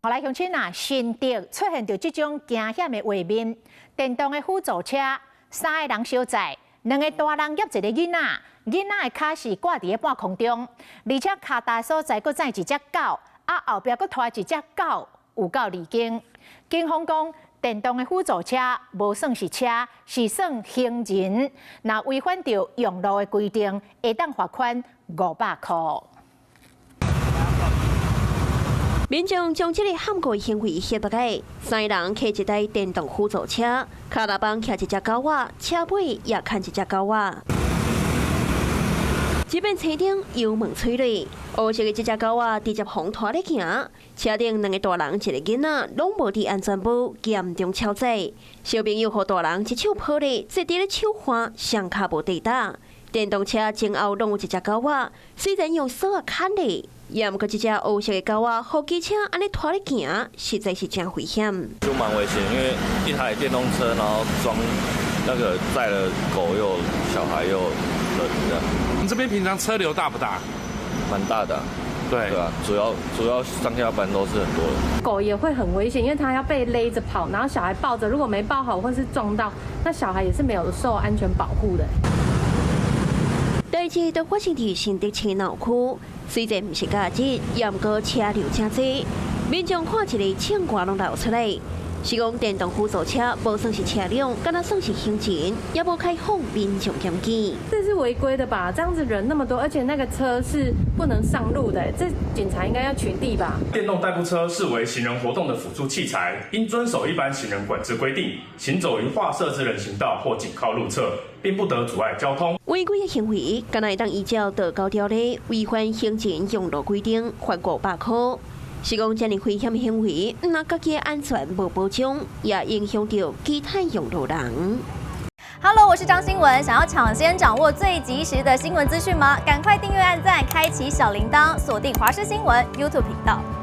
好來，鄉親啊，新竹出現著這種驚險的畫面，電動的輔助車，三个人相載，兩个大人挾一个囡仔，囡仔的跤是掛佇咧半空中，而且跤踏所在閣載一隻狗，啊後壁閣拖一隻狗，有夠離經。警方講，電動的輔助車無算是車，是算行人，若違反著用路的規定，會當罰款500箍。民眾將這个譀過行為翕落來，三个人騎一台電動輔助車，跤踏板徛一隻狗仔，車尾也牽一隻狗仔。這擺車頂油門催淚，烏色的這隻狗仔直接予拖咧行，車頂兩个大人一个囡仔攏無戴安全帽，嚴重超載。小朋友予大人一手抱咧，坐佇咧手環，雙跤無地踏。電動車前後攏有一隻狗仔，雖然用索仔牽咧，也毋過這隻烏色的狗仔，予機車按呢拖咧行，實在是真危險。就蠻危險，因為一台電動車，然後裝那個載了狗又小孩又人這樣。你這邊平常車流大不大？蠻大的。對啊，主要上下班都是很多人。狗也會很危險，因為它要被勒着跑，然後小孩抱着，如果沒抱好或是撞到，那小孩也是沒有受安全保護的。代誌就發生佇新竹市鬧區，雖然毋是假日，也毋過車流誠濟，民眾看一个唱歌攏流出來。是講電動輔助車無算是車輛，敢若算是行人，也無開放民眾檢舉。這是違規的吧？這樣子人那麼多，而且那個車是不能上路的，這警察應該要取締吧？電動代步車視為行人活動的輔助器材，應遵守一般行人管制規定，行走於劃設之人行道或緊靠路側，並不得阻礙交通。違規的行為，敢若會當依照道交條例違反行人用路規定，罰500箍。是講這爾危險的行為，毋但家己的安全無保障，也影響著其他用路人。 Hello，我是張新聞，想要搶先掌握最及時的新聞資訊嗎？趕快訂閱、按讚、開啟小鈴鐺，鎖定華視新聞 YouTube 頻道。